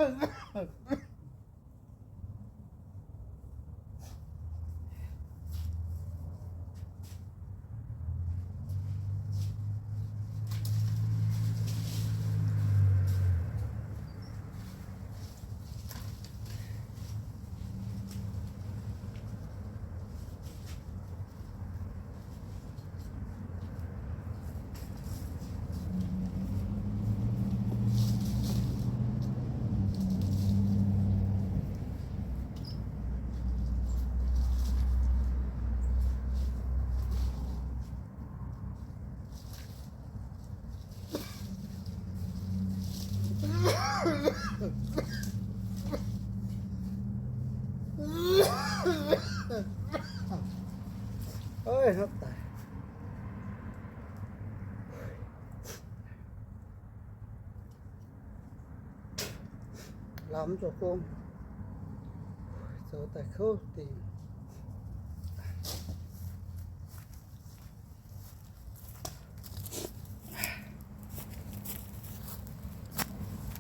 Ov, hnopv daic. Lamz zoux gong, zoux daaih kouv dingc.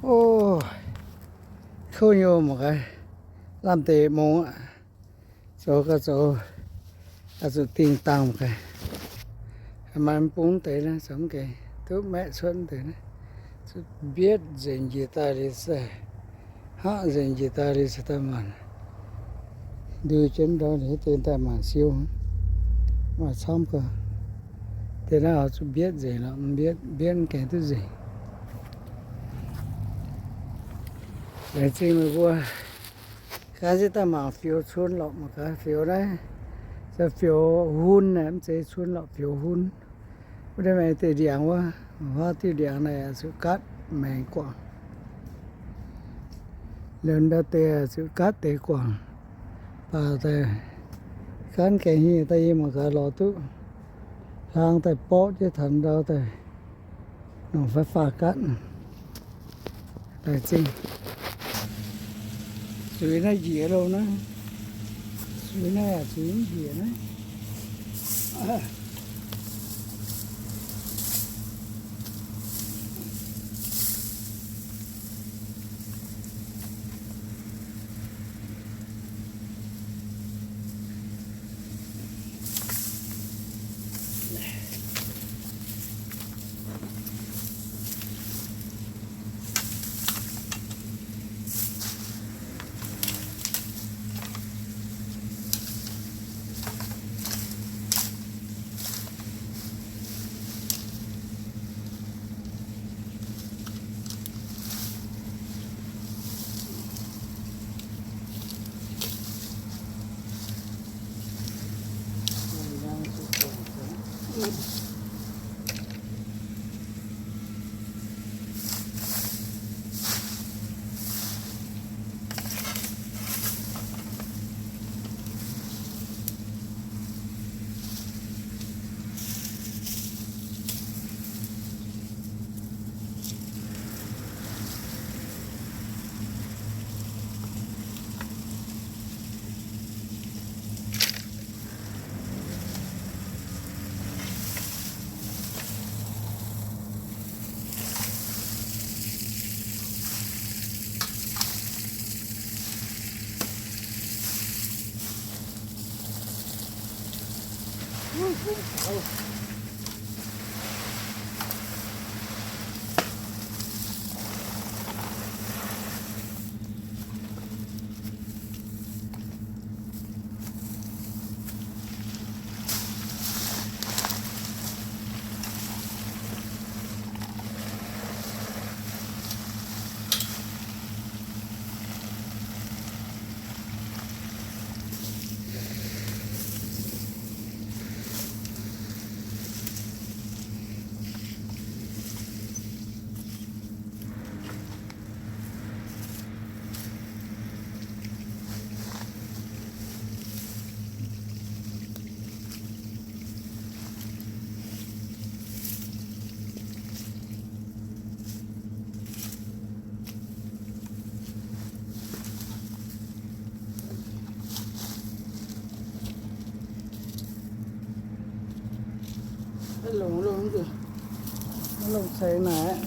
Ov, kouv nyei mangc gaax, lamh deix mungz aqv. Zoux gau zoux, oix zuqc dingh dangh mangc gaax. Maaih bung deix naaiv, zoux mv gaengh duqv maeqv cuotv deix naaiv. Zuqc mbietv nzengc njiec daaih liuz se, hnangv nzengc njiec daaih liuz se daaih maanc. Ndui jienv ndau liuz deix daaih maanc siou, maaih camv gau. Deix naaiv oix zuqc mbietv nzengc lorqc, mbietv, mbietv mv gaengh duqv nzengc. Laengz zingh meih mbuo. Gaax ziex daaih mangc fioux cun lorqc mangc gaax, fioux naaiv, se fioux hun naaic, mv zeiz cun lorqc, fioux hun. Wuov deix maaih deix ndiangx wuov, huaav diuh ndiangx naaic zuqc gaatv maengx guangc. Liuz ndau deix zuqc gaatv deix guangc. Baac daaih gaanv gaengh hingh daaih yie mangc gaax lorz duqv hlang daaih borqv jienv taux ndau daaih. Nongc fai faah gaatv. Laengz zingh. Zuiz naaiv njiec loh naaiv. Zuiz naaiv, zuiz mv njiec naaiv. Longc, longc, longc ceix naaic.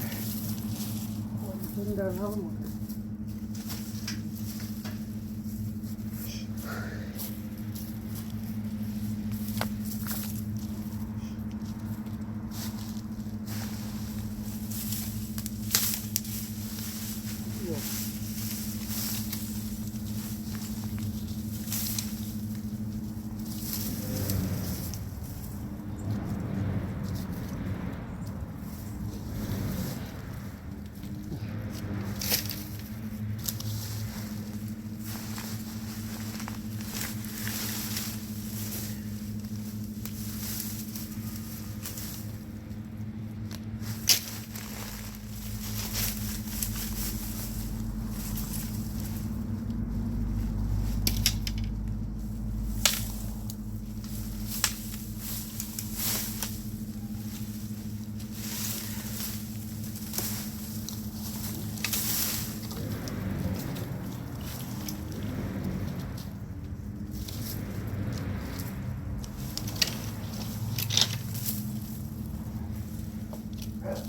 Haiz,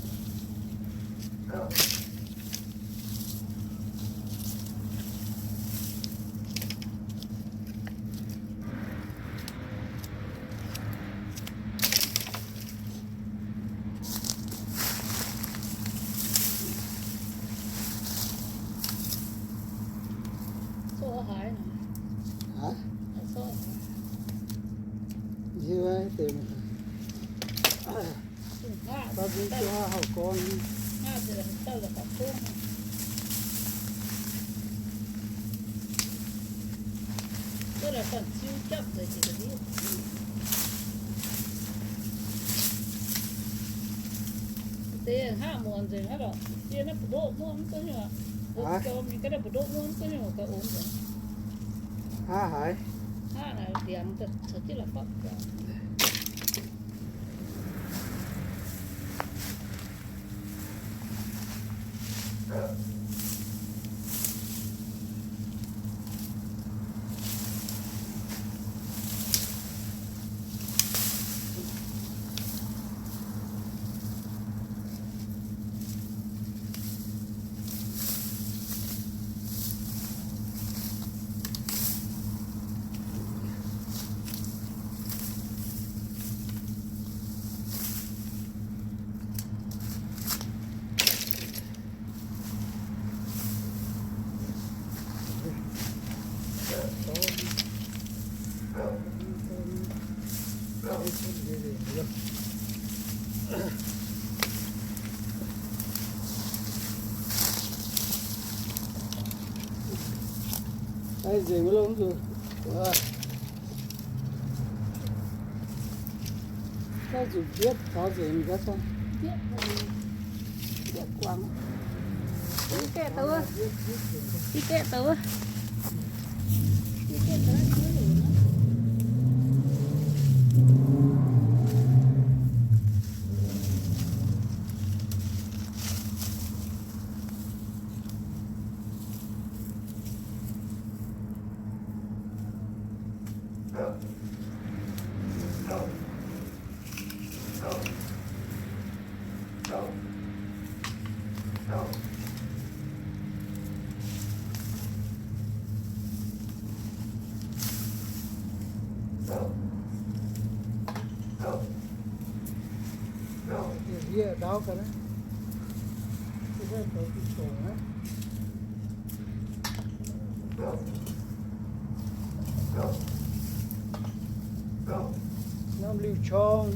haiz, hauv gorn. Deix hnangv muonz nzengc hnangv lorqc. Yie naaiv mbu'ndoqv muonz mv duqv nyungc, mbu'jom nyei ga'naaiv mbu'ndoqv muonz mv duqv nyungc ga'onx nzengc. Hnangv haaix? Hnangv naaic ndiangx daaih caux jienv la'fapv. Nzengc mv longx zuqc. Gauh zuqc mbietv taux nzengc gaax dong. Mbietv guangc. Mbietv gaeqv douh wuov. Mbietv gaeqv douh wuov. Mbietv gaeqv douh wuov. Yie ndaauv ga'naaiv, yie zoux diqc congx naaiv. Norm liuh qorng,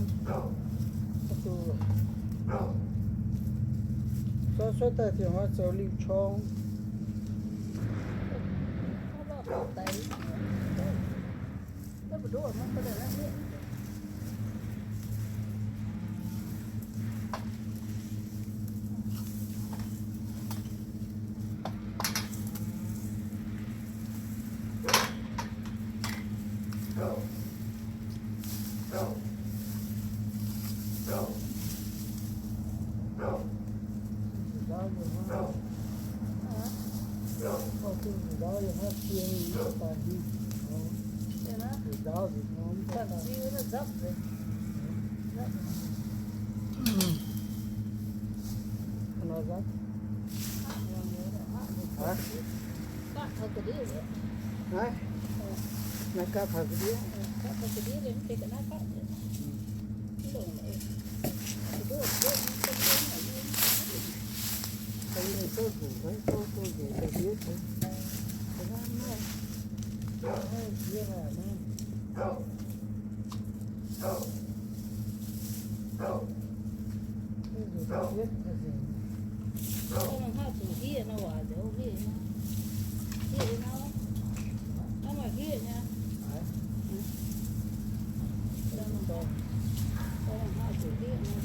zorqv cuotv daaih ziouc oix zoux liuh qorng. Naaiv gapv taux ga'ndiev. Hnangv zuqc hiev nor waac nzengc, hiev nor. Hiev nor. Hnangv maaih hiev nyei. Hnangv zuqc hiev nor.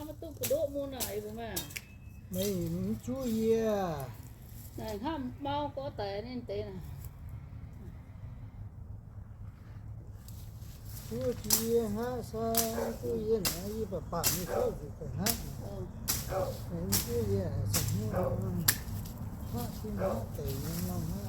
Maiv duqv ga'ndoqv mun naaic, yie mbuo maah. Meih mv zuqv yie. Naaic hnangv mau gorx daic ninh deix naaic. Zuqv yie hnangv sai, zuqv yie naaic, yie baac baac nyei cuotv nzuqc daaih hnangv. Mv zuqv yie haiz zanc hnyouv hnangv, hnangv deix nyei norm hnangv.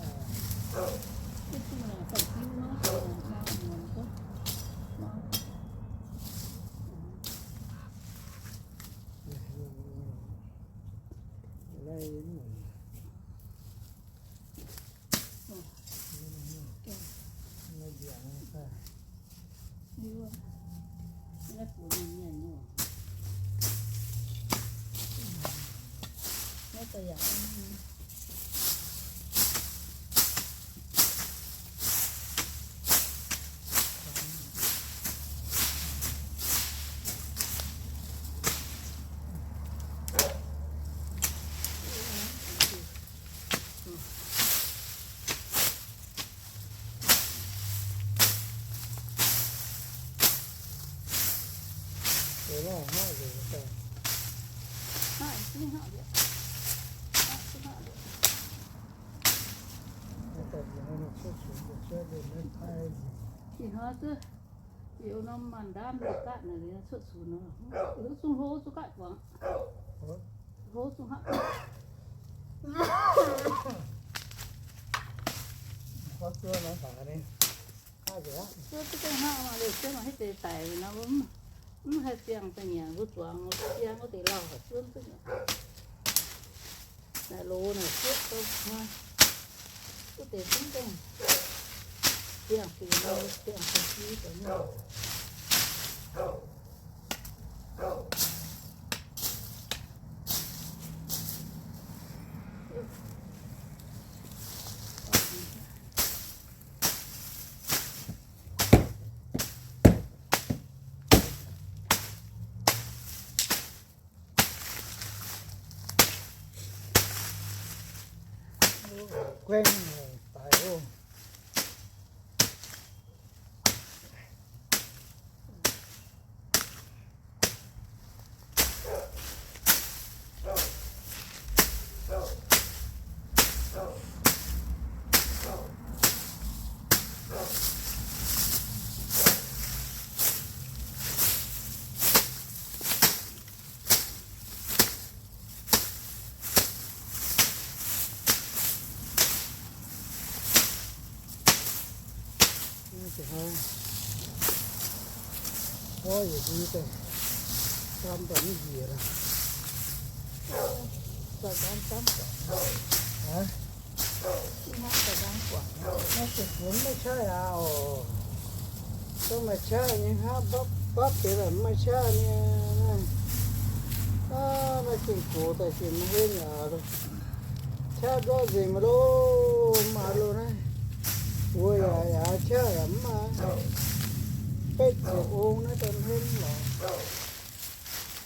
Ih hnoi zuqc, ziouc norm maanc ndaamv daaih gaatv naaic liuz cuotv cunx nor, zungh hlo zuqc gaatv guangc. Hlo zuqc hngaqv. Zuov duqv gaengh hnangv, maaih liouh jienv maaih hitv deix daic nor, mv haih ziangh daaih nyanc mbuo zuangx, ziangh wuov deix lauh haic zuov duqv nyanc. Naaic loz naaic sieqv dongh wuov deix zungv dongh ziangh fingx, ziangh fingx-fingx dongh mingh. Guengh daic oc. Naaiv ziouc hnoi, gorx yietc liuz daaih, gam daaih mv njiec lorqc. Aa, naaiv ziouc funx maiv qaqv aqv oc. Gorngv maaih qaqv nyei hnangv, bapv bapv deix laaix mv maaih qaqv nyei. Aa, naaiv gengh gox daaih gengh maiv henv aqv. Qaqv ndortv nzengc maiv loh, mv maaih loh naaiv. Wuov yaac yaac qaqv yaac mv maaih. Betv ziepc ong naaiv daaih mv henv lorqc.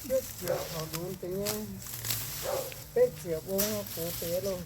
Betv ziepc taux lunx deix nyei. Betv ziepc ong gox deix loh.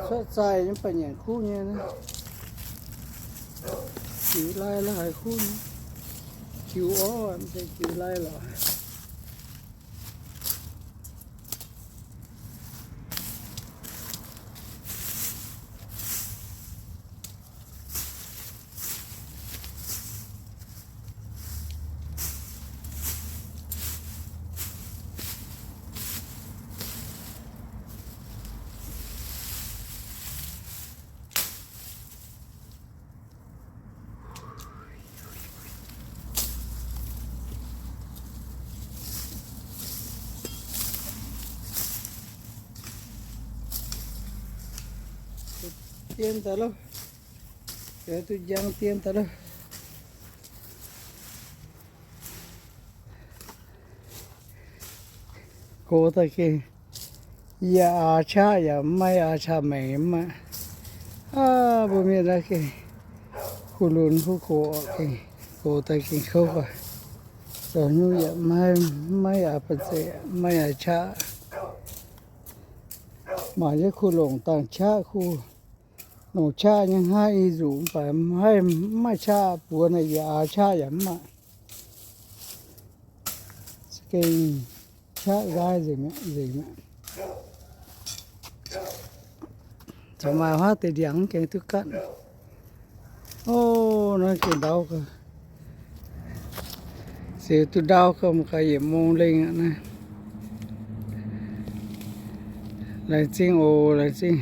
Cuotv zaih nyei baac nyanc kuv nyei. Jiux lai la'haiz kuv nyei. Jiux orv mv zeiz jiux lai lorqc. dien daaih loh. Zoux duqv njang dien daaih loh. Gox daaih gengh, yie aax qaqv yaac mv maaih, aax qaqv maengc mv maaih. Aav, mbuo mienh naaiv gengh kuh lunx kuv gox gengh, gox daaih gengh kouv aqv. Zoux nyungc yaac mv maaih, mv maaih aax ba'zeic, mv maaih aax qaqv. Mangc jienv kuh longc dangh qaqv, kuh longc qaqv nyei hnangv i nzuqc, mv baac mv maaih qaqv buoz naaic, yie aax qaqv yaac mv maaih. Gengh qaqv nqaai nzengc mi'aqv, nzengc mi'aqv. Zoux maaih huaav deix ndiangx gengh duqv ganh. O, naaiv gengh ndau gau. Ziux duqv ndau gau, mangc gaax yietc mong lengh aqv naaiv. Laengz zingh oc, laengz zingh.